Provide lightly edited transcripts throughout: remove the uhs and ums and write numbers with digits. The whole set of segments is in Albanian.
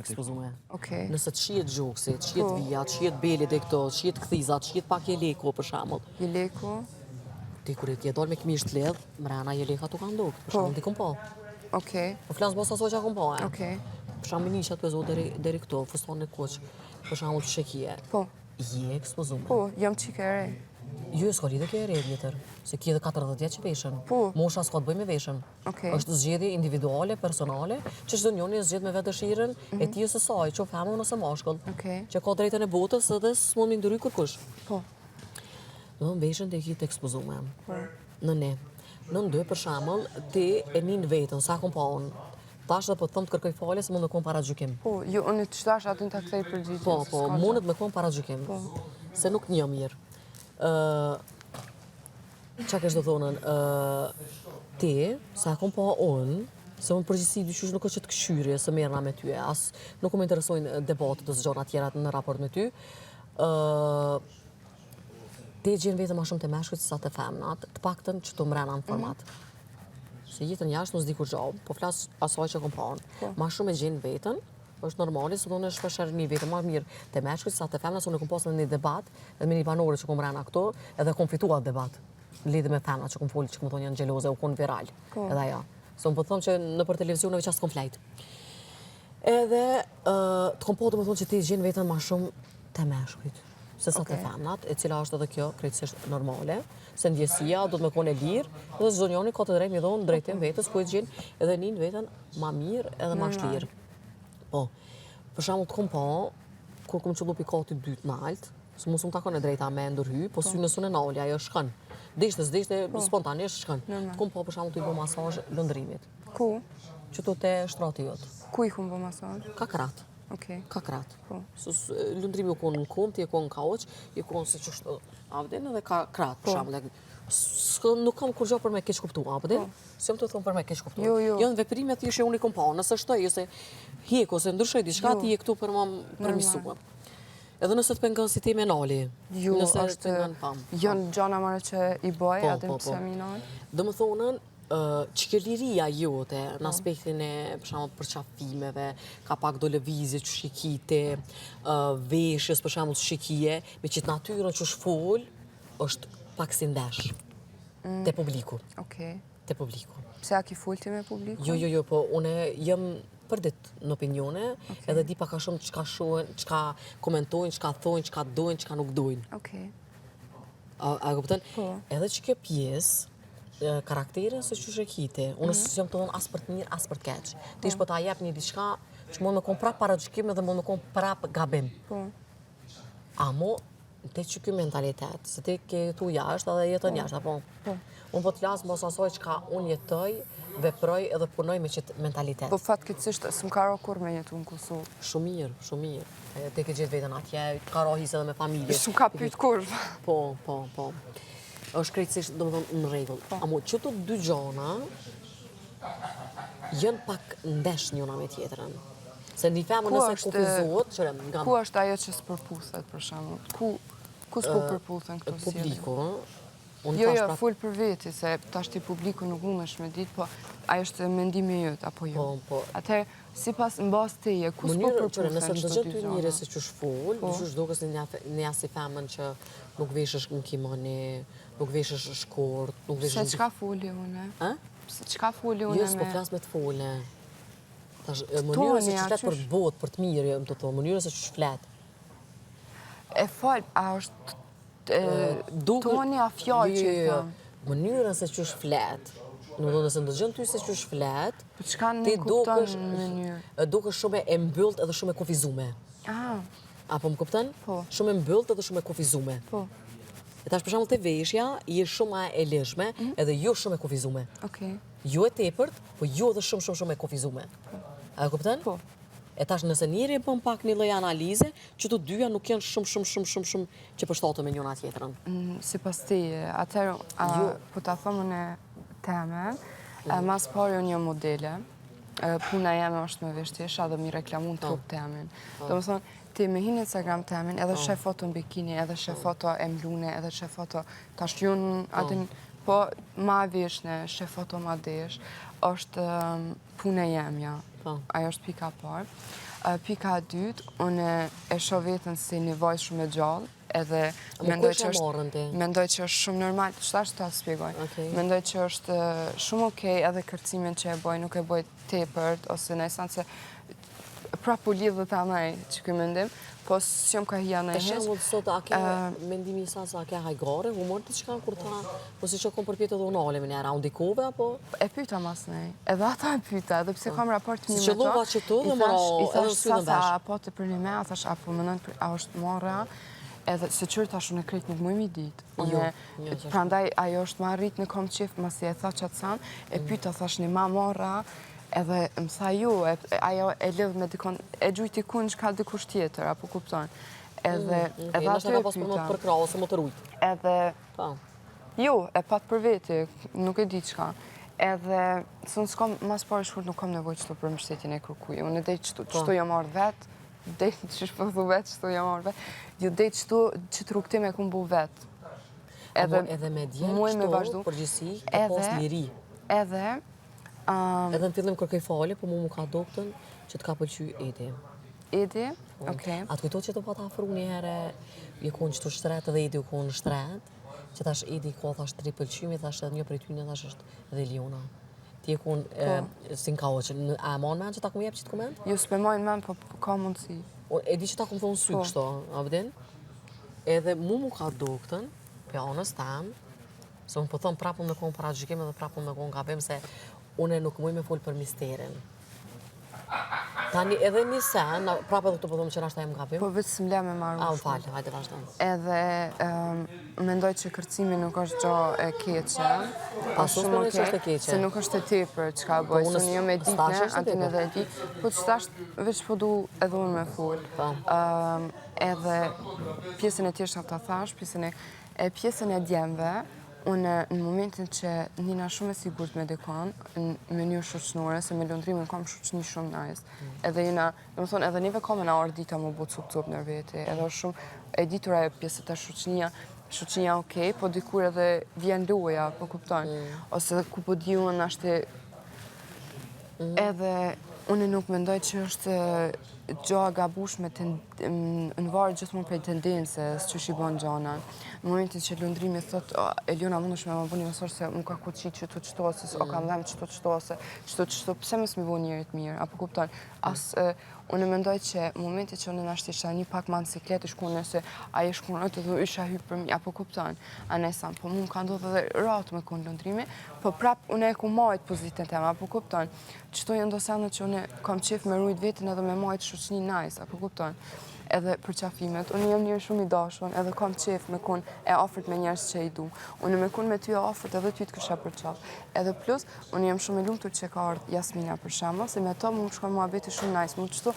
ekspozume. Okej. Nëse të shihet gjoksi, të shihet Po. vija, të shihet beli dhe këto, të shihet kthiza, të shihet pak jeleku, për shembull. Jeleku, Ti kur e ke dalë me këmishë të lidh, mrena jeleka tu kanë dukë, për Po. shembull, ti kom pa. okej, Po flas mos asaj që kom pa, e. okej. Për shembull, minisha tu e zo deri deri këtu, fustanin e kuq, për shembull, që kije. Po, Je ekspozume. po, jam qike e re. Jo, s'ka lidhje kjo e re vjetër, se ki edhe 40 vjet që veshën. Po. Mosha s'ka të bëjë me veshën. Okej. Është zgjedhje individuale, personale, që çdo njeri e zgjedh me vetë dëshirën e tij ose saj, qoftë femër ose mashkull. Mhm. Okej. Që ka drejtën e botës edhe s'mund me ndryj kërkush. Po, Do të veshën të e ki të ekspozume. Po. Në ne. Në dy, për shembull, ti e nin vetën, sa kom pa unë. Tash dhe po të them të kërkoj falje se mund me kon paragjykim. po, jo, unë të qëtash aty në ta kthej përgjigjen. Po, se po, s'ka gjë. mundet me kon paragjykim. Se nuk një mirë. Ë Qa kesh do thonën, ë ti, sa kom pa unë, se unë përgjithësi dyqysh nuk është që të këshyrje se merrna me ty, as nuk më interesojnë debatet ose gjëra tjera në raport me ty. Ë ti e gjen vetëm ma shumë të meshkujt se sa të femnat, të paktën që të mrena në format. Se jetën jashtë nuk s'di kur gjë, po flas asaj që kom pa unë. Ma shumë e gjen vetën, është normale, se unë shpesh herë një vetëm ma mirë të meshkujt se sa të femnat, se unë kom pasur në një debat edhe me një banore që kom mrena këtu, edhe kom fituar atë debat. Në lidhje me femnat që kom folë, që kom thonë janë xheloze, u kon viral. Po. Edhe ajo. Se unë po them që në për televizioneve që as kom flajt. Edhe ë, të kom po të më thonë që ti gjen vetën ma shumë të meshkujt, se sa të Okej. femnat, e cila është edhe kjo krejtësisht normale, se ndjesia do të me konë e lirë, dhe çdo njeri ka të drejtë me dhonë drejtim vetës ku e gjen edhe nin vetën ma mirë edhe ma shlirë. Po, për shembull të kom pa, kur kom qëllu pi katit dytë nalt, se mos më takon e drejta me ndërhy, po sy nësë unë e nalja, ajo shkon. Dishte, s'dishte, spontanisht shkon. Të kom pa për shembull të i bo masazh lëndrimit, Ku? që tu te shtrati jot. Ku i kum bo masazh? Ka krat. Okej. Ka krat. Po. Lëndrimi u konë në kom, ti e konë në kauç, i konë se qështu, avdin edhe ka krat, Po. për shembull. S'ko- Nuk kam kurrgjë për me keq kuptu, avdin? Si jam të thonë për me keq kuptu. Po. Jo, jo. Janë veprime thjesht që unë i kom pa, nëse shtoj ose hjek ose ndryshoj diçka, Jo. ti je këtu për më përmisuar. Edhe nëse të pengon si ti me nali. Jo, nëse të është... pengon pam. Janë gjana marrë që i boj, Po, atë po, pse po. mi nalë. Do më thonën, ë, që kjo liria jote Po. në aspektin e, për shembull, përqafimeve, ka pak do lëvizje që shikite, ë, veshjes, për shembull, që shikije, me qitë natyrën që shfol, është pak si ndesh. Mm. Te publiku, Okej. te publiku. Pse a ki fol ti me publikun? Jo, jo, jo, po une jam për ditë në opinione, edhe di pak a shumë çka shohin, çka komentojnë, çka thonë, çka dojnë, çka nuk dojnë. Okej. A, a kupton? Po. Edhe që kjo pjesë, e, karakterin se qysh e kiti, unë mm Mhm. s'jam të thonë as për të mirë, as për të keq. Ti ish po ta jep një diçka që mund me kon prap paragjykim edhe mund me kon prap gabim. Po. Amo, te që ky mentalitet, se ti ke jetu jashtë edhe jetën jashtë, apo? Po. Unë po të flas mos asaj çka unë jetoj, veproj edhe punoj me qëtë mentalitet. Po fatkeqësisht s'm ka ra kurrë me jetu në Kosovë. Shumë mirë, shumë mirë. E, Ti ke gjetë veten atje, të ka ra hise edhe me familje. S'm ka pyet kurrë. Po, po, po. Është krejtësisht, domethënë, në rregull. Po. Amo që të dy gjona janë pak ndesh njëna me tjetrën. Se një femër Ku nëse është- kufizohet, qëre, nga Ku është ajo që s'përputhet për shembull? Ku ku s'po përputhen këto sjellje? publiku, ë, unë Jo, thash jo, prap, fol për veti, se tash ti publiku nuk mundesh me ditë, po ajo është mendimi jot apo jo. Po, po. Atëherë, sipas në bazë teje, ku s'po mënyrë, qëre, përputhen nëse këto ndëgjon dy ty gjëra? njëri se qysh fol, Po. qysh dukesh një një asi femën që nuk veshësh në kimoni, nuk veshësh shkurt, nuk veshësh Se çka foli une? Ë? Se çka foli une Jo, s'po me... flas me të fole. Tash, e, mënyrën se Toni, që a flet për qysh- botë, për të mirë, jam të thonë, mënyrën se që flet. E fal, a është e, Duke- toni a fjalë Jo, që jo, i jo. tham? Mënyrën se qysh flet. Në thonë, nëse ndëgjon ty se qysh flet, Po çka ti nuk kupton dukesh në mënyrë? e, dukesh shumë e mbyllt edhe shumë e kufizume. Ah, Apo më kupton? Po. Shumë e mbyllt edhe shumë e kufizume. po, E tash për shembull te veshja, je shumë ma e lirshme Mhm. edhe jo shumë e kufizume. okej. Jo e tepërt, po jo edhe shumë shumë shumë e kufizume. A e kupton? Po. E tash nëse njëri e bën pak një lloj analize, që të dyja nuk janë shumë shumë shumë shumë shumë që përshtaten me njëra tjetrën. Mm, Sipas teje, atëherë, a, Jo. Mhm. po ta them unë teme, e, mas pari unë jam modele, e, puna jeme është me veshtesha dhe mi reklamu në Po. trup temin. Do më thonë, ti me hi në Instagram temin, edhe sheh foto në bikini, edhe sheh foto e mlune, edhe sheh foto, tash junë, atin, po ma veshne, sheh foto ma desh, është em, puna jemja. Po. Ajo është pika e parë. Pika e dytë, unë e shoh veten si një vajzë shumë e gjallë, edhe mendoj që është mendoj që është shumë normal, qetash ta shpjegoj. Mendoj që është shumë okej edhe kërcimin që e boj, nuk e boj tepërt ose në esencë se prapë po lidhet anaj që ky mendim, po s'jam ka hi anaj hiç. Për shembull sot a ke mendimi i sa a ke hajgare, humor diçka kur ta, po si që kom përpjetë edhe unë ale me njëra, unë dikove apo? E pyta mas nej, edhe ata e pyta, edhe pse kam raport të mirë me to. Si qëllova që tu dhe më i thash sa sa po të për një me, a thash a po mendon për, a është marra, edhe se qërë tash unë e krejt nuk muj mi ditë. Jo, unë, jo, prandaj ajo është ma rrit në kom qef, masi e tha qatë san, e mm. pyta thash një ma marra, Edhe më tha jo, ajo e lidh me dikon, e gjujti kun që ka dikush tjetër, apo kupton. Edhe, mm, edhe aty e pyta. Për krah, ose më të rujtë. Edhe, po. jo, e pat për veti, nuk e di qka. Edhe, se unë s'kom, mas pari shkurt nuk kam nevojë qëtu për mbështetjen e kërkuj. Unë dej qëtu, po. qëtu jam ardhë vetë, dej që shpo thu vetë, qëtu jam ardhë vetë. Jo, dej qëtu, që të rrugëtim e kum bu vetë. Edhe, edhe me djelë kështu, përgjithësi, të pas liri. Edhe, Edhe në fillim kërkoj falje, po mu më ka doktën që të ka pëlqy Edi. Edi? Po. Okej. A të kujtohet që të pata afru një herë, je konë qëtu shtret edhe Edi u konë shtret, që thash Edi ka thash tri pëlqymi, thash edhe një prej tyne thash është edhe Eliona. Ti je konë po. si në kauç, a e man men që ta kum jep qit koment? Jo, s'pe maj men, po ka mundësi. E di që ta kum thonë sy po. kështu, a vëdin? Edhe mu mu ka doktën, për anës tam, Se unë po thom prapë me konë paragjykim edhe prapë me konë gabim se unë nuk muj me folë për misterin. Tani edhe një sen, prapë edhe këtu po thom që nashta jem gabim. Po veç s'më le me maru. A, më falë, hajde vazhdo. Edhe mendoj që kërcimi nuk është gjo e keqe. Pa shumë mendoj që është e keqe. Se nuk është e tepër çka po, bëj, se unë jam e ditne, aty edhe e di. Po që tash veç po du edhe unë me folë. Po. Edhe pjesën e tjeshtë ta thash, pjesën e E pjesën e djemve, unë në momentin që nina shumë e sigurt me dikon, në mënyrë shoqnore, se me Lundrimin kam shoqni shumë nice. Mm. Edhe jena, domethonë, edhe neve ka me na ardhë dita me bo cup-cup nër veti, edhe është shumë e ditur ajo pjesë të shoqnia, shoqnia okej, po dikur edhe vjen loja, po kupton. Mm. Ose edhe ku po di unë ashtë mm. edhe unë nuk mendoj që është gjo e gabushme në varet gjithmonë prej tendencës qysh i bon gjana. Në momentin që Lundrimi thot, Eliona mundesh me më bo një mesazh se më ka kuqi qëtu qëtu, ose o kam dhem qëtu qëtu, ose qëtu qëtu, pse mos mi bo njerit mirë, apo kupton? As, unë mendoj që momenti që unë nashta isha një pak ma në siklet, ish konë nëse ai ish konë të dhe isha hypë për mi, apo kupton? A nesan, po mu më ka ndodhë edhe ratë me konë Lundrimi, po prap unë e ku majtë pozitën teme, apo kupton? Qëto janë do sene që unë kam qef me rujt veten edhe me majtë shoqni nice, apo kupton? Edhe përqafimet, unë jam njeri shumë i dashun, edhe kam qef me kun e afërt me njerëz që i du. Unë me kun me ty e afërt edhe ty të kisha përqaf. Edhe plus, unë jam shumë e lumtur që ka ardhë Jasmina për shembull, se me to mu më shkon muhabeti shumë nice, mu qëto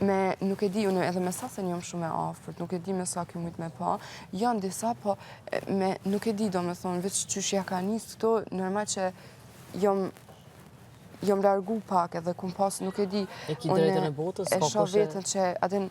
me nuk e di, unë edhe me sa se jam shumë e afërt, nuk e di me sa ki mujt me pa, janë disa, po me nuk e di do me thonë, veç qysh ja ka nisë këto, normal që jam jam largu pak edhe kum pas, nuk e di. E ki drejtën e botës, e shoh veten që atë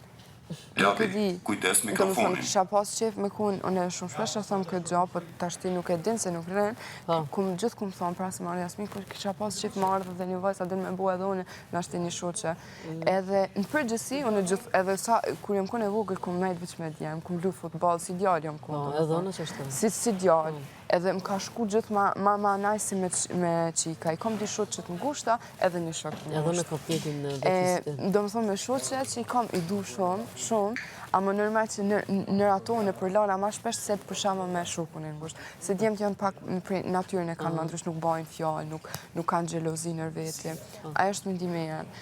nuk e di. Kujdes mikrofonin. Kisha pas qef me kun, unë shumë shpesh e them këtë gjë, po tash ti nuk e din se nuk rrin. Po. Kum gjithë kum thon para se marrë Jasmin, po kisha pas qef me ardhë dhe një vajzë atë me bo edhe unë, nashta një shoqe. Mm. Edhe në përgjithësi unë gjithë edhe sa kur jam kon e vogël kum nejt veç me djem, kum lu futboll si djalë jam kon. Po, edhe unë qashtu. Si si djalë. Mm. Edhe më ka shku gjithë ma, ma, ma nice me, me çika. I kom dy shoqe të ngushta, edhe një shok të ngushtë. Edhe me kopjetin në vetiste. Do më thonë me shoqe që i kom i du shumë, shumë, ama normal që në, në ato në përlana ma shpesh se për shembull me shokun e ngushtë. Se djemtë janë pak prej natyrën e kanë ma ndrysh, nuk bajnë fjalë, nuk, nuk kanë xhelozi nër veti. Ajo është mendimi jem.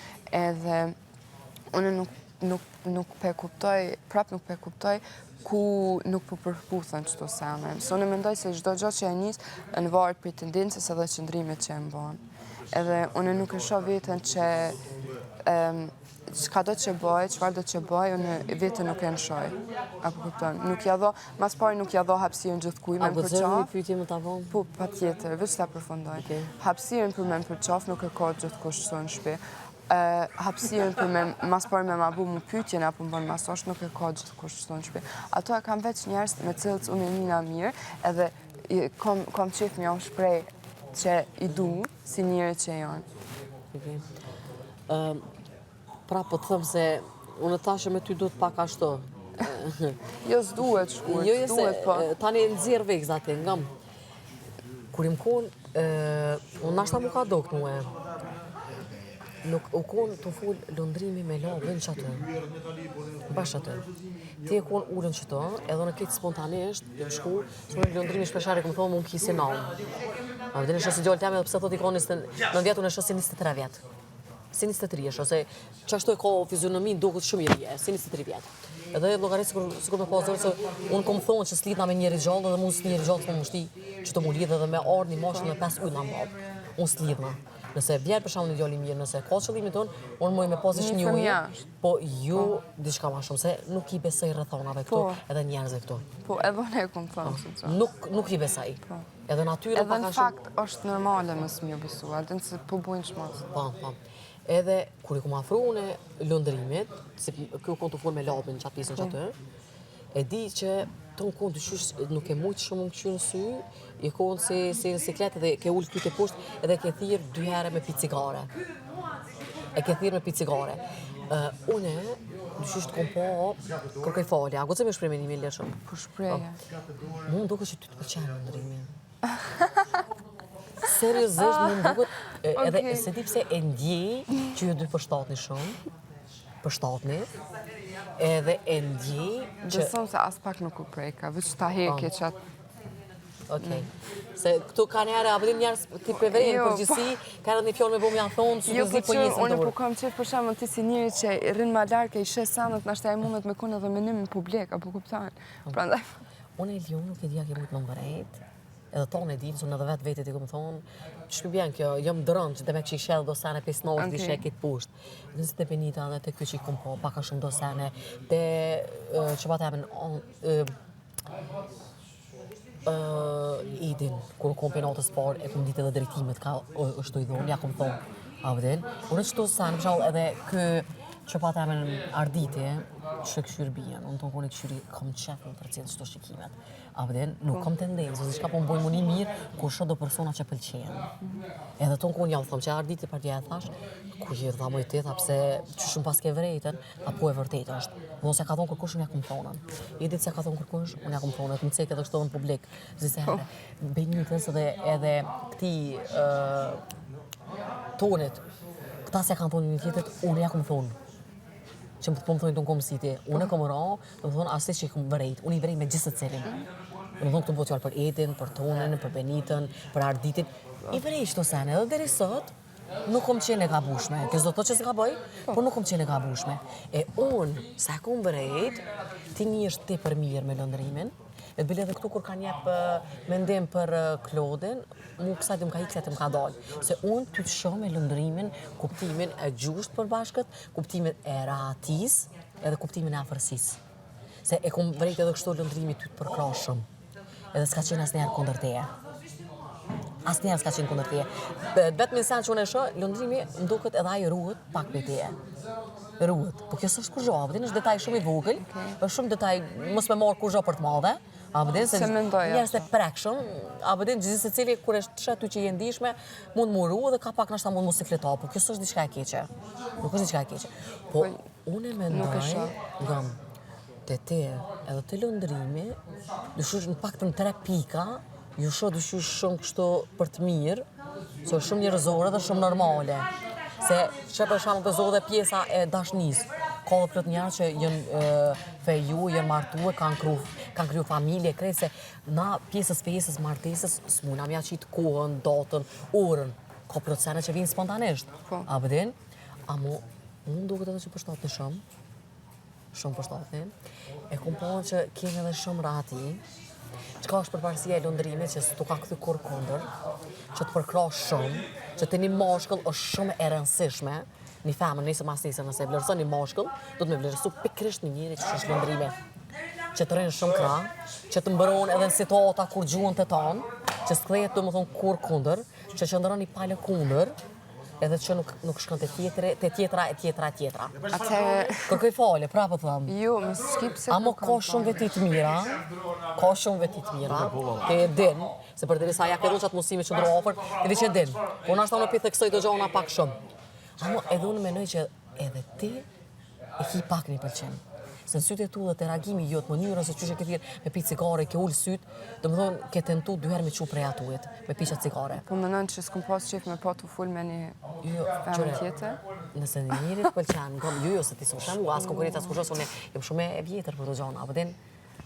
Edhe unë nuk nuk nuk pe kuptoj, prap nuk pe kuptoj ku nuk po përputhen qëto sene. Se unë mendoj se çdo gjë që e nis në varet prej tendencës edhe qëndrimit që e mban. Edhe unë nuk e shoh veten që çka do që bëj, çfarë do që bëj, unë veten nuk e nëshoj. Apo kupton? Nuk ja do, mas pari nuk ja do hapësirën gjithkuj me më përqaf. A një pyetje më ta bëj? Po, patjetër, veç ta përfundoj. Hapësirën për me më përqaf nuk e ka gjithkush këtu në shtëpi. hapësirën për me, mas pari me ma bu mu pytjen apo më bën masazh, nuk e ka gjithkush qëtu në shpi. Ato e kam veç njerëz me cilët unë e nina mirë, edhe kom, kom qef me jau shpreh që i du, si njeri që janë. Okay. Pra po të them se unë thashë me ty duhet pak ashtu. Jo s'duhet shkurt, jo, jo, s'duhet po. Tani e nxjerr vegëz aty, ngam. Kur im kon, unë nashta mu ka dokt mue. Nuk u kon tu fol Londrimi me Lavin qaty. Bash aty. Ti je kon ulun qëto, edhe unë krejt spontanisht, jam shku, se unë Londrimi shpeshherë kom thonë mu m'ki si nanë. A vëdin e shoh si djalë tem edhe pse thot i ka 29 vjet, unë e shoh si 23 vjet. Si 23 është, ose qashtu e ka fizionominë duket shumë i ri, si 23 vjet. Edhe llogarit sikur sikur me pas dorë se unë kom thonë që s'lidhna me njeri gjallë dhe mu s'njeri gjallë s'më mushti që të mu lidhë edhe me ardhë një mashkull me pesë ylla në Unë s'lidhna. Nëse vjen për shembull një djalë i mirë, nëse ka qëllimin tonë, unë muj me pas ish një ujë, po ju po. diçka ma shumë, se nuk i besoj rrethonave këtu, po. edhe njerëzve këtu. Po, edhe unë e kom thonë, po. Nuk, nuk i besoj. Po. Edhe natyrën pak a shumë... Edhe në fakt është normale mos me ju besu, edhe nëse po bujnë çmos. Po, po. Edhe kur i kom afru unë Londrimit, se ky u kon tu fol me Labin qatë pjesën qaty, e di që të në konë dyqysh nuk e mujtë shumë më këqyrë në sy, i konë si, si në siklet edhe ke ulë kytë poshtë edhe ke thirë dy herë me pi cigare. E ke thirë me pi cigare. Uh, une, dyqysh të kom po, kërkoj falje, a guxoj me shpreh mendimin lirshëm? Po shpreje. Po. Mu më duket që ty të pëlqen Londrimi. Seriozisht mu më duket, edhe okay. se di pse e ndjej që ju dy përshtatni shumë, përshtatni, edhe e ndjej që... Beson se as pak nuk u preka, veç ta heke po. qatë Okej. Se këtu ka njerë, a vëdim njerëz ti pe vërejnë jo, përgjithësi, po. ka edhe një fjalë me bo më janë thonë, si jo, të zi po, po jesën dorë. Unë po kam qef për shembull ti si njeri që rrin ma larg e i sheh senet, nashta ai mundet me konë edhe menim në publik, apo kupton. Po. Prandaj. Unë e Lion nuk e di a ke mujtë me më vërejt, edhe tonë e dim, se unë edhe vetë vetit i kom thonë, që më bjen kjo, jam drënë që demek që i sheh do sene pjesë naltë, okay. i sheh këtë poshtë. Dhe se te Benita dhe te ky që i kom po, pak a shumë do sene, te që pa të emën, Edin, kur kom prej natës parë, e kom ditë edhe drejtimet ka është i dhonë, ja kom thonë, a vëdin. Unë qëto sene, për shembull edhe kë që pa të emën Arditi, që këshyrë bien, unë të në këshyri, kom qef me përcjellë qëto shikimet. A vëdin, nuk kom tendencë, ose çka po më bojnë mu ni mirë, kur shoh do persona që pëlqen. Edhe tonë kun jam thëmë, që Arditi për dje e thash, ku je dha moj ti, tha pse që shumë pas ke vrejtën, a po e vërtet është. Unë s'e ka thonë kërkush, unë ja kom thonë. Edit s'e ka thonë kërkush, unë ja kom thonë, të më cekë edhe kështu në publik. Zi se herë, Benitës edhe, edhe këti tonit, këta s'e kanë thonë një tjetët, unë ja kom thonë. Që më po më thonë të në kom si ti, unë e kom ra, do më thonë asë që i kom vërejt, unë i vrej me gjithë secilin. Do më thonë këtu bëhet fjalë për Edin, për Tonin, për Benitën, për Arditin, i vrej qëto sene, edhe deri sot, nuk kom qenë e gabushme. Kjo s'do të thotë që s'gaboj, po. por nuk kom qenë e gabushme. E unë, sa kom vërejt, ti njihesh tepër mirë me Londrimin, e bile edhe këtu kur kanë jep mendim për Klodin, mu kësaj të më ka ikë, kësaj të më ka dalë. Se unë ty të shoh me Londrimin, kuptimin e gjuhës të përbashkët, kuptimin e rahatisë, edhe kuptimin e afërsisë. Se e kom vrejt edhe kështu Londrimi ty të përkrah shumë. Edhe s'ka qenë asnjëherë kundër teje. Asnjëherë s'ka qenë kundër teje. Vetëm sen që unë e shoh, Londrimi më duket edhe ai ruhet pak prej teje. Ruhet. Po kjo s'është kurgjo, a vëdin është detaj shumë i vogël, është shumë detaj mos me marrë kurgjo për të madhe. A vëdin se njerëz të prekshëm, a vëdin gjithsecili kur e sheh ty që je ndishme, mund mu ru dhe ka pak nashta mund mu sikleta, po kjo s'është diçka e keqe. Nuk është diçka e keqe. Po, po unë e mendoj, ngam, te ti edhe te Londrimi, dyshysh në pak të në tre pika, ju shoh dyshysh shumë kështu për të mirë, se është shumë njerëzore dhe shumë normale. Se që për shembull të dhe pjesa e dashnisë, ka dhe plot njerëz që janë feju, janë martu, kanë kru, kanë kriju familje, krejt se na pjesës fejesës martesës s'muna m'ja qitë kohën, datën, orën, ka plot sene që vinë spontanisht. Po. A vëdin? A mu, mu duket edhe që përshtatni shumë, shumë përshtatni. E kom pa që kemi edhe shumë rahati. Çka është përparësia e Londrimit që s'tu ka kthy kurrë kundër, që të përkrah shumë, që te një mashkull është shumë e rëndësishme, një femër nesër mas nesër nëse e vlerëson një mashkull, do të me vlerësu pikërisht një njeri që është Londrimi që të rrin shumë krah, që të mbron edhe në situata kur gjuhën të tanë, që s'kthehet domethënë kurrë kundër, që qëndron i palëkundur, edhe që nuk, nuk shkon te tjetre, te tjetra e tjetra e tjetra. Atëherë... Kërkoj falje, prapë po them. Jo, më s'ki pse Amo ka shumë veti të mira, ka shumë veti të mira, ti e din, se përderisa ja ke dhënë qatë mundësi me qëndru afër, ti veç e din. Po nashta unë po i theksoj do gjona pak shumë. Amo edhe unë menoj që Edhe ti e ki pak një pëlqim. Se në sytë e tu dhe te reagimi jot, mënyrën se qysh e ke thirrë me pi cigare, ke ulë sytë, domethonë, ke tentu dy herë me qu prej atujt, me pi qatë cigare. Po menon që s'kum pas qef me pa tu fol me një jo, femër tjetër? Nëse një njeri të pëlqen, ngom, jo, jo, se ti s'u shemu, as konkurrenca, as kush, unë jam shumë e vjetër për të gjona, apo din,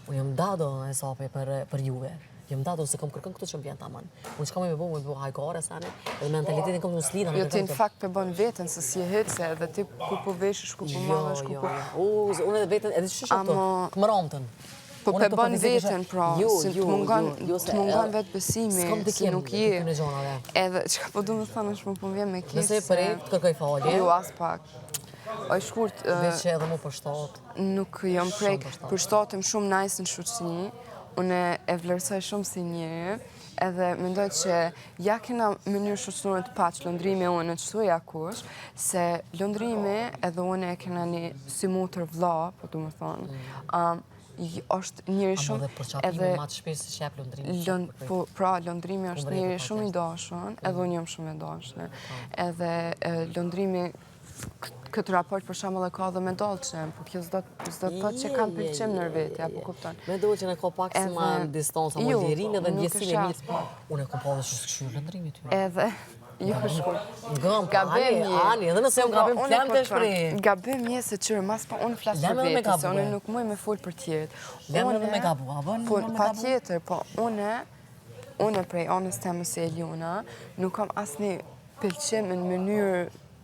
Unë jam dado e sapi për, për juve. Jam dado se kom kërkën këtu që më vjen tamam. Unë çka më me bo, më bo hajgare sane, edhe mentalitetin kom unë s'lidha. Jo, ti në fakt pe bën veten se si e hitë se edhe ti ku po veshësh, ku po jo, mallesh, ku jo, po... Jo, jo, unë edhe veten, edhe që shë këto, këmë ramtën. Po pe bën veten, pra, jo, se të mungon, të mungon vetëbesimi, se nuk je. Edhe, çka po du me thënë është më po vjen me keq Nëse e prej, të kërkoj falje. Jo, as pak. Oj, shkurt... Veç që edhe mu përshtat. Nuk jam prek, përshtatem shumë nice në shoqni, unë e vlerësoj shumë si njeri, edhe mendoj që ja kena mënyrë shoqnore të paq, Londrimi e unë, qëtu ja kush, se Londrimi edhe unë e kena një si motër vla, po du me thonë, mm. është njeri shumë... Edhe ma të shpirë si shep Londrimi. Po, pra, Londrimi është njeri shumë i dashun, edhe mm. unë jam shumë e dashun. Po. Edhe Londrimi këtë raport për shembull e ka dhe me Dolqen, po kjo s'do të thotë që kanë pëlqim nër vete, apo kupton. Me Dolqen e ka pak si ma në distancë, apo lirinë dhe ndjesinë e mirë. Unë e kom pa dhe që s'këshyrë Londrimi ty. Edhe, jo shkurt. Gëm, po, ani, ani, edhe nëse jam gabim, lem të shprej. Gabim je se qyre, mas pa unë flas për vete, se unë nuk muj me fol për tjerët. Lem edhe me gabu, a bën po, me gabu? Patjetër, po, unë, unë prej anës teme si Eliona, nuk kam asnjë pëlqim në mënyrë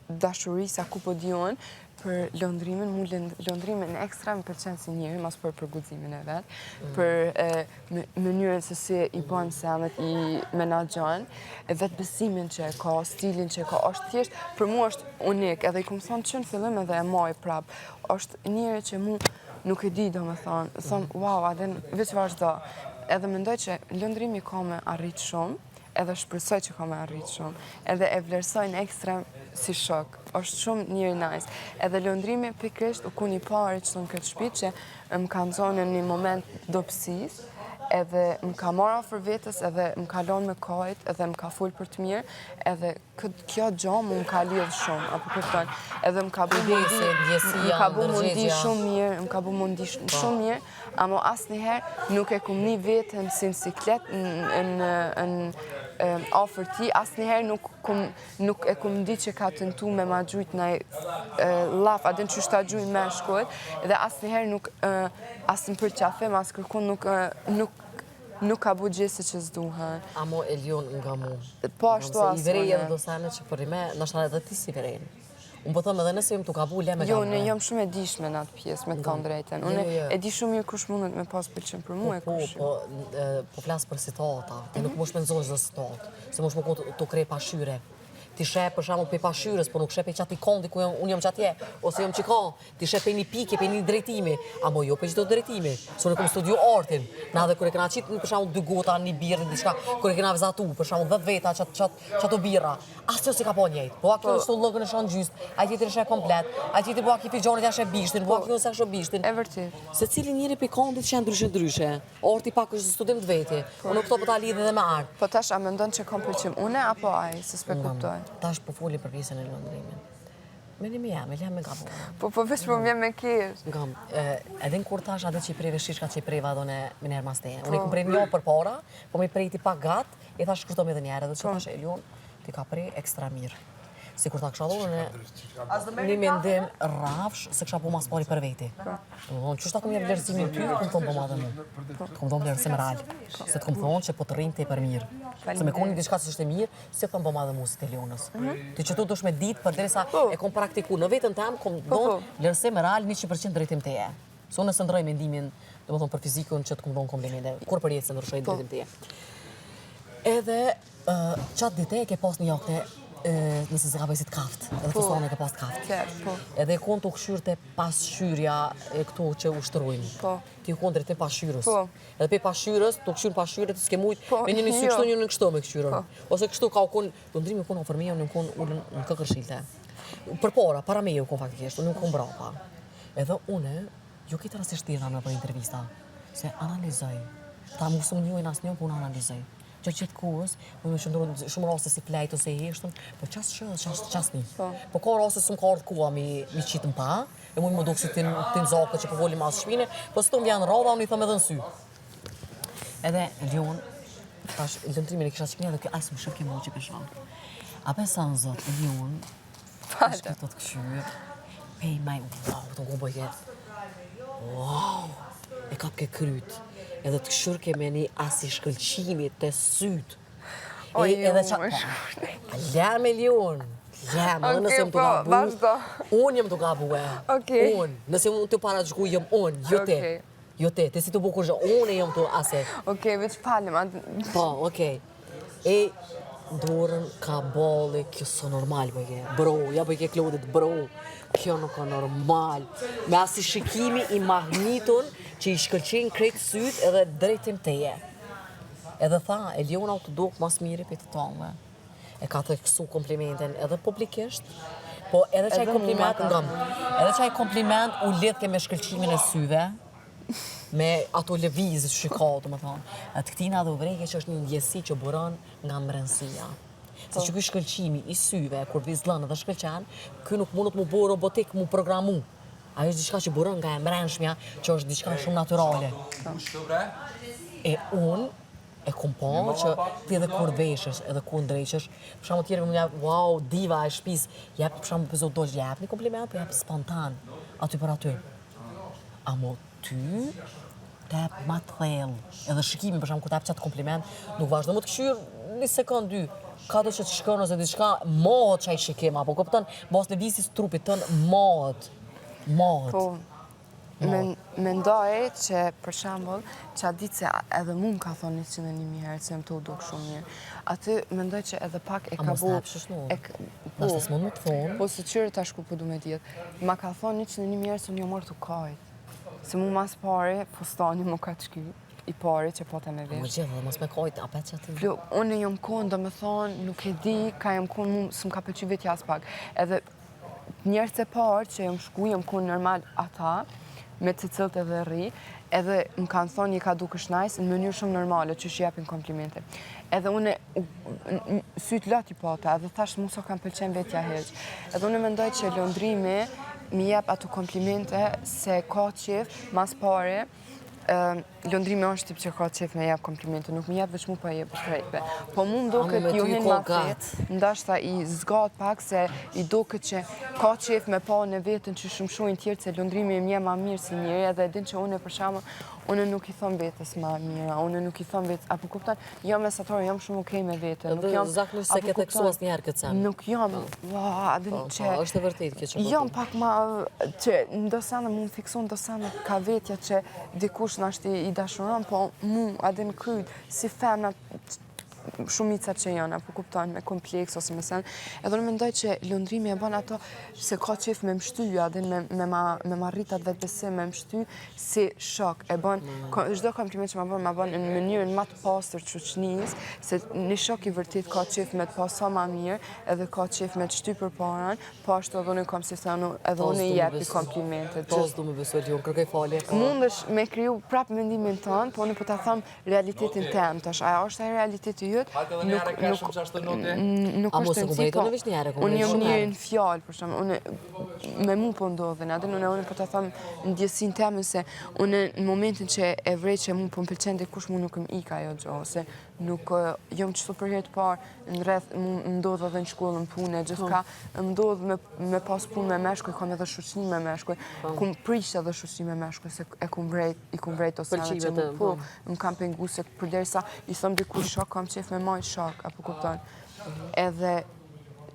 dashurisë a ku po di unë për Londrimin, mu Londrimin ekstra më pëlqen si njeri, mas për për guximin e vet, mm. për mënyrën se si i bën senet, i menaxhon, vetëbesimin që e ka, stilin që e ka, është thjesht, për mu është unik, edhe i kom thonë që në fillim edhe e maj prap, është njeri që mu nuk e di, do me thonë, thom, mm. wow, a din, veç vazhdo, edhe mendoj që Londrimi ka me arrit shumë, edhe shpresoj që ka me arrit shumë, edhe e vlerësoj në ekstrem si shok, është shumë njeri nice. Edhe Londrimi pikërisht u kon i pari që në këtë shpi që më ka nxonë në një moment dobësisë, edhe më ka marrë afër vetes, edhe më ka lonë me kajt, edhe më ka fol për të mirë, edhe kjo gjo mu më ka lidhë shumë, apo kupton, edhe më ka bu me ndi, më ka bu me ndi shumë mirë, më ka bu me ndi po. shumë mirë, Amo asnjëherë nuk e kum ni veten si në siklet në afër tij, asnjëherë nuk kum nuk e kum ndi që ka tentu me ma gjujt naj llaf, a din qysh ta gjujnë meshkujt, dhe asnjëherë nuk as në përqafim, as kërkun nuk nuk nuk ka bu gjeste që s'duhen. Amo Elion nga mu. Po ashtu as I vrej edhe do sene që për ime, ndoshta edhe ti s'i vren. Unë po them edhe nëse jam tu gabu, le me gabu. Jo, unë jam shumë e dijshme në atë pjesë, me të thonë drejtën. Unë jo, jo. e di shumë mirë kush mundet me pas pëlqim për mua e po, kush. Po, po, po flas për situata. Ti nuk mhm. mush me nxonë çdo situatë, se mush me konë tu kre pashyre. Ti sheh për shembull pe pashyres, po nuk sheh pe qati kondi ku jam, unë jam qatje, ose jam qika, ti sheh pe një pike, pe një drejtimi, amo jo pe çdo drejtimi, se unë kom studiu artin, na dhe kur e kena qitë, për shembull dy gota, një birrë, diçka, kur e kena vizatu, për shembull 10 veta qat, qat, Qato birra, asnjë s'i ka pa njëjtë. Po a kjo është llogën e sheh gjysë, ai tjetri e sheh komplet, ai tjetri po a ki filxhanit ja sheh bishtin, po a kjo s'e sheh bishtin. E vërtet. Secili njeri pi kondit sheh ndryshe ndryshe. Arti pak është studim të veti. Po. Unë këto po ta lidh edhe me art. Po tash a mendon që kam pëlqim une apo ai, se s'pe kuptoj. Tash po folim për pjesën e Londrimit. Menimi jam, e lem me gabu. Po, po, veç po më me kesh. Ngam, edhe në kur tash atë që i preve shishka që i preva edhe në menjëherë mas teje. Unë i kom pre një për para, po me prejti pak gatë, I thash shkurtom edhe njëherë, edhe që po. thash Elion, ti ka pre ekstra mirë. Sikur ta kisha dhonë një mendim rafsh, se kisha po mas pari për veti. Po. Domethonë, qysh ta kom jep vlerësimin ty, kom thonë po ma dhe mu. Të kom thonë vlerësim real. Se të kom thonë që po të rrinë te për mirë. Se me konë diçka që është e mirë, si thonë po ma dhe mu si të Elionës. Mhm. Ti që tu dush me ditë, përderisa po. e kom praktiku në vetën tem, kom po, thonë vlerësim real 100% drejtim teje. Se unë s'e ndroj mendimin, domethonë për fizikun që të kom dhonë komplimente, kur për jetë s'e ndryshoj po. drejtim teje. Edhe qatë dite e ke pas një jakte, nëse s'e gaboj si të kaftë, edhe po. fustanin e ke pas të kaftë. Po. Edhe e konë tu këshyrë te pasqyrja e këtu që ushtrojnë. Po. Ti u konë drejtim pasqyrës. Po. Edhe pe pasqyrës, tu këshyrë pasqyrë, ti s'ke mujtë, po. me një një sy jo. kështu, një në kështu me këshyrën. Po. Ose kështu ka u konë, Londrimi u konë afër meje, unë u konë ulën në këkërshilte. Përpara, para meje u konë faktikisht, unë u konë brapa. Edhe une, jo këtë rastësisht thirrna në për intervista, se analizoj. Ta mu s'më njohin asnjë, po unë analizoj. Gjatë gjithë kohës, më me qëndru në shumë raste si flejt ose i heshtun, po qas që dhe qas, qas një. Po. Po ka raste s'më ka ardhë koha mi, mi qitë në pa, e mu më dukë si tin, tin zakët që po volim mas shpine, po s'to më vjen radha, unë i thëm edhe në sy. Edhe Leon, tash lëndrimin e kisha qikne edhe kjo aj s'më shëf ke mu që peshon. A pe sa në zot, Leon, tash këtë të këshyrë, pej maj, wow, të ngu bëjke, wow, e kap ke kryt, edhe të këshyrë ke me një asi shkëlqimi të syt. O, E, jo, edhe qa... më Lem e Leon, lem, edhe nëse Okej, jam të po, gabu, vazhdo. unë jam të gabu e. Okej. Unë, nëse unë të para gjku, jam unë, jo ti. Okej. Jo ti, ti si të bukur gjë, unë jam të ase. Okej, veç falem, atë... Po, okej. E dorën ka balli, kjo s'o normal, bëjke. Bro, ja bëjke Klodit, bro. Kjo nuk ka normal. Me asi shikimi i magnitun që i shkëlqen krejt syt edhe drejtim teje. Edhe tha, Eliona u të duk mas miri për të tonëve. E ka theksu komplimentin edhe publikisht, po edhe qaj Edhe mu ma kompliment ka nga, edhe qaj kompliment u lidhke me shkëlqimin e syve, me ato lëvizje që ka, do më thonë. Atë këtina dhe u vrejke që është një ndjesi që buron nga mbrënsia. Se që ky shkëlqimi i syve, kur vizlën dhe shkëlqen, ky nuk mundet mu bo robotik, mu programu. Ajo është diçka që buron nga e mbrënshmja, që është diçka shumë natyrale. E unë e kom pa që ti edhe kur veshesh, edhe kur ndreqesh, për shembull tjerëve më jap, wow, diva e shtëpisë, jep për shembull për dosh, jep një kompliment, po jep spontan, aty për aty. Amo ty të jep ma të thellë. Edhe shikimi për shembull kur të jep qatë kompliment, nuk vazhdo më të këshyr një sekond dy. Ka do që të shkon ose diçka, mohet qaj shikim, apo kupton, mos lëvizjes trupit tën mohet. Mohet. Po, men, mendoj që, për shembull, që atë ditë se edhe mu më ka thonë 101.000 herë se jam të u duk shumë mirë. Aty mendoj që edhe pak e A ka mos bu... ta jep shnu? E, k- po, Nashta s'mund më të thonë. po se qyre tash ku po du me dihet. Ma ka thonë 101.000 herë se unë jam marrë të kajt. Se mu mas pari, fustani më ka qky, i pari që po të me Më vesh. gjithë, dhe mos me kajt, apet që aty. Flu, unë jam konë, do me thonë, nuk e di, ka jam konë, mu s'm ka pëlqy vetja as pak. Edhe njerëz e parë që jam shku, jam konë normal ata, me të cilët edhe rri, edhe më kanë thonë një ka dukesh nice, në mënyrë shumë normale, që shi japin komplimente. Edhe unë, sytë lot i pata, edhe thash mu sa kam pëlqen vetja hiq. Edhe unë mendoj që Londrimi mi jep ato komplimente se ka qef, mas pare, ë, Londrimi është tip që ka qef me jep komplimente, nuk mi jep veç mu pa jep krejtve. Po mu më duket me ju ty hin ko ma gat. thellë, ndoshta i zgat pak se i duket që ka qef me pa në veten që shumë shohin tjerë se Londrimi më ma mirë si njeri edhe e din që unë për shembull unë nuk i thom vetes ma mira, unë nuk i thom vetes, apo kupton, jam mesatare, jam shumë okej me veten, nuk Edhe jam zakonisht se apo ke theksu kupton, asnjëherë këtë sen. Nuk jam, ua, a din Po, që po, është e vërtetë kjo që po Jam thu. pak ma, që ndo sene mu më fiksun, ndo sene ka vetja që dikush nashti i dashuron, po mu, a din kryt, si femna, shumica që janë, apo kupton, me kompleks ose me sen. Edhe unë mendoj që Londrimi e bën ato se ka qef me mshty, a din me, me, ma, me ma rrit atë vetbesim, me mshty si shok. E bën, ko- çdo kompliment që ma bën, ma bën në mënyrën ma të pastër të shoqënisë, se një shok i vërtet ka qef me të pas sa ma mirë, edhe ka qef me të shty përpara, po ashtu edhe unë kam si se unë, edhe Po, unë i s'du me jepi besu. komplimente. Po, s'du me besu, Leon, kërkoj falje. Po. Mundesh me kriju prap mendimin tënd, po unë po ta them realitetin tem tash. Ajo është ai realiteti jot? Hajde edhe një herë ka shumë që ashtu noti. Nuk A mos është e rëndësi, kum po unë veç një herë, e kum Unë vrejt jam shumë njëri herë. në fjalë, për shembull, unë me mu po ndodhin, atë unë unë po ta them ndjesinë teme se unë në momentin që e vrej që mu po më pëlqen dikush, mu nuk më ik ajo gjë, ose nuk eh, jam qështu për herë të parë në rreth, mu më ndodh edhe në shkollë, në punë, gjithka, më ndodh me, me pas punë me meshkuj, kam edhe shoqëni me meshkuj, kum prish edhe shoqëni me meshkuj, se e kum vrejt, i kum vrejt ose që Pëlqimet mu e, po, më kam pengu se përderisa i thëm dikush shok, kam qef me maj shok, apo kupton. Edhe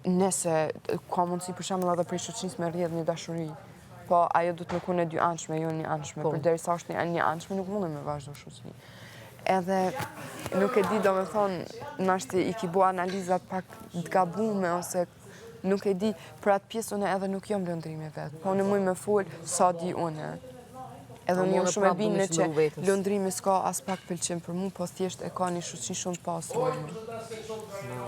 nëse ka mundësi për shembull edhe prej shoqënisë me rrjedh një dashuri, po ajo duhet me kune dy anshme, jo një anshme. Po. Përderisa është një, një anshme, nuk mundem me vazhdu shoqëni. Edhe nuk e di, do me thonë, nashti i ki bo analizat pak të gabume, ose nuk e di, për atë pjesë unë edhe nuk jam Londrimi vetë, po unë muj me fol sa di unë. Edhe Ama unë jam unë shumë e prapë du me bindme qëndru që vetës. Londrimi s'ka as pak pëlqim për mu, po thjesht e ka një shoqëri shumë të pastër me mu.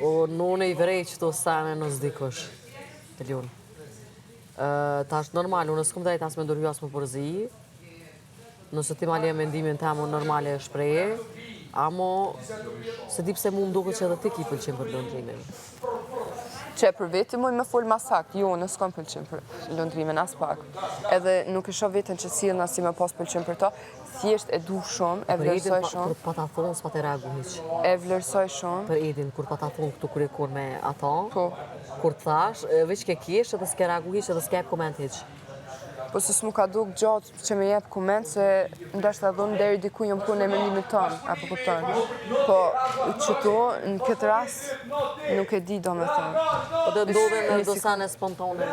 O, none i vrej qëto sene në s'dikush. Leon. Ë, tash normal, unë s'kum drejt as me ndërhy as me përzi. Nëse ti ma lje mendimin tem, unë normale e shpreh. Amo, s'e di pse mu më duket që edhe ti ki pëlqim për Londrimin. Që për veti muj me fol ma sakt, jo, unë s'kam pëlqim për Londrimin, as pak. Edhe nuk e shoh veten që sillna si me pas pëlqim për to, thjesht e du shumë, e vlerësoj shumë. Kur pa ta thonë, s'pa të reagu hiq. E vlerësoj shumë. Për Edin, kur pa ta thonë këtu kur e kur me ato, po. kur të thash, veç ke kesh edhe s'ke reagu hiq edhe s'ke koment hiq. Po se s'mu ka duk gjatë që me jep koment se ndoshta edhe unë deri diku jam punë e mendimit tonë, apo kupton. Po qëto në këtë rast nuk e di do me thënë. Po do ndodhin në do sene spontane.